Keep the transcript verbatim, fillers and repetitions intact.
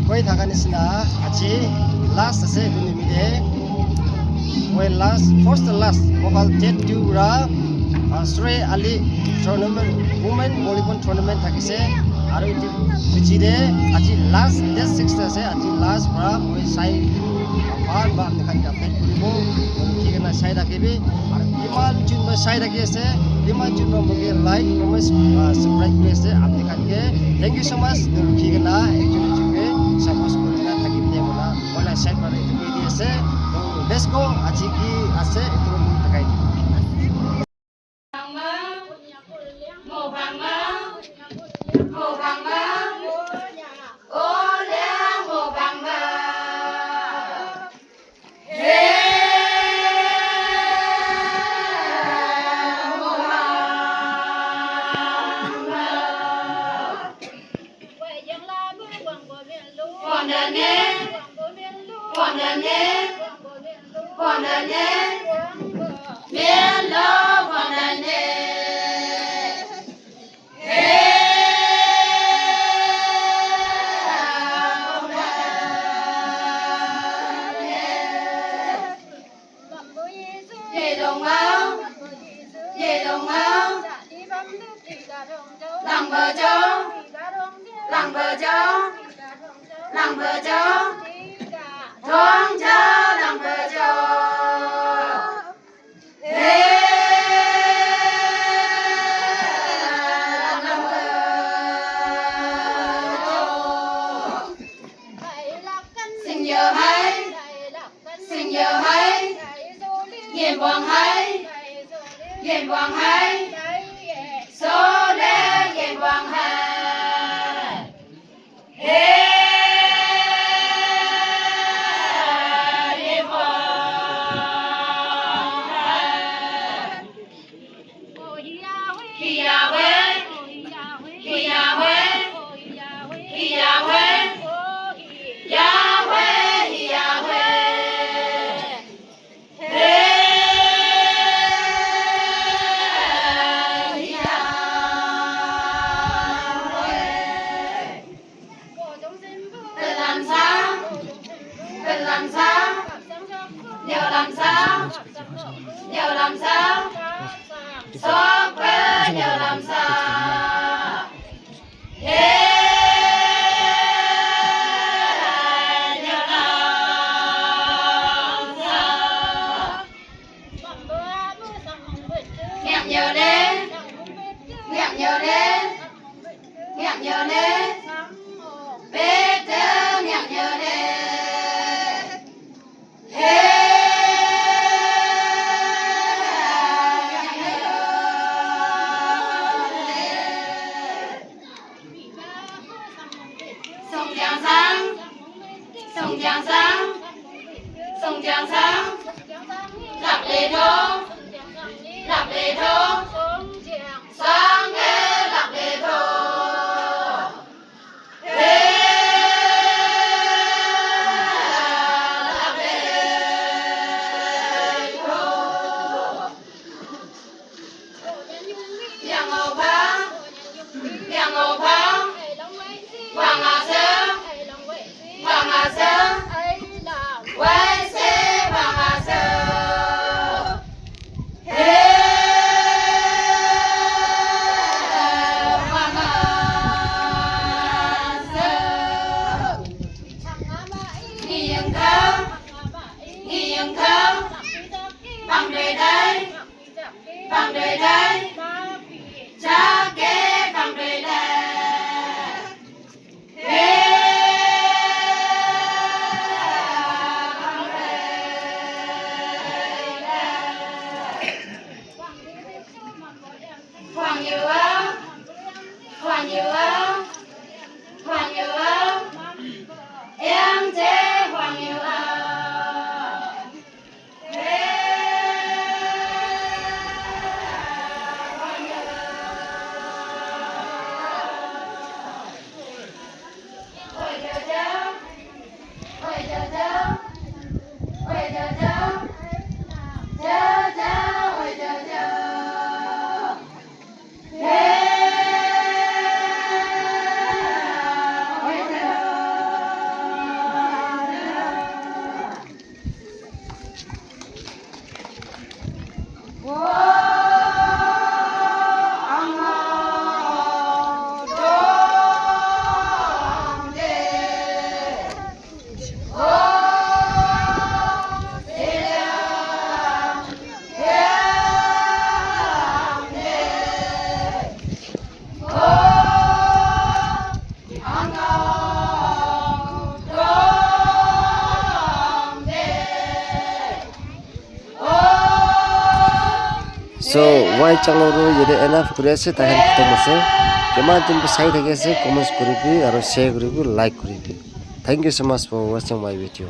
Koi thaka nisina, aji last ase etu nimite. Moi last, first to last, mobile jet two ra, uh, Sri Ali tournament, women volleyball tournament thakise. Aru etu piche te aji last, date six ase, aji last pra moi sai bhal bhal apni khan ke update kuribo. Rukhi kena sai thakibi. Aru kiman jun para sai thaki ase, kiman jun para moke like, comment, uh, subscribe kuri ase, apni khan ke thank you so much. Rukhi kena ekjon ekjon ke support kuri kena thaki bole mola, mola side para etu koi di ase. To let's go, aji ki ase, etu moi thakai di. Sing yo hai, sing yo hai, yen buang hai, yen buang hai, so le yen buang hai. Hey, yen buang hai. Song Jiang Sang, Song Jiang Sang, Song Jiang Sang, lap le tho, lap le tho, Sang e lap le tho. Hey, lap le tho. So, why channel tu yate enough kuri ase, tai khan khatam ase. Kiman jun bi sai thaki ase, comments kuribi, aro share kuribi, like kuribi. Thank you so much for watching my video.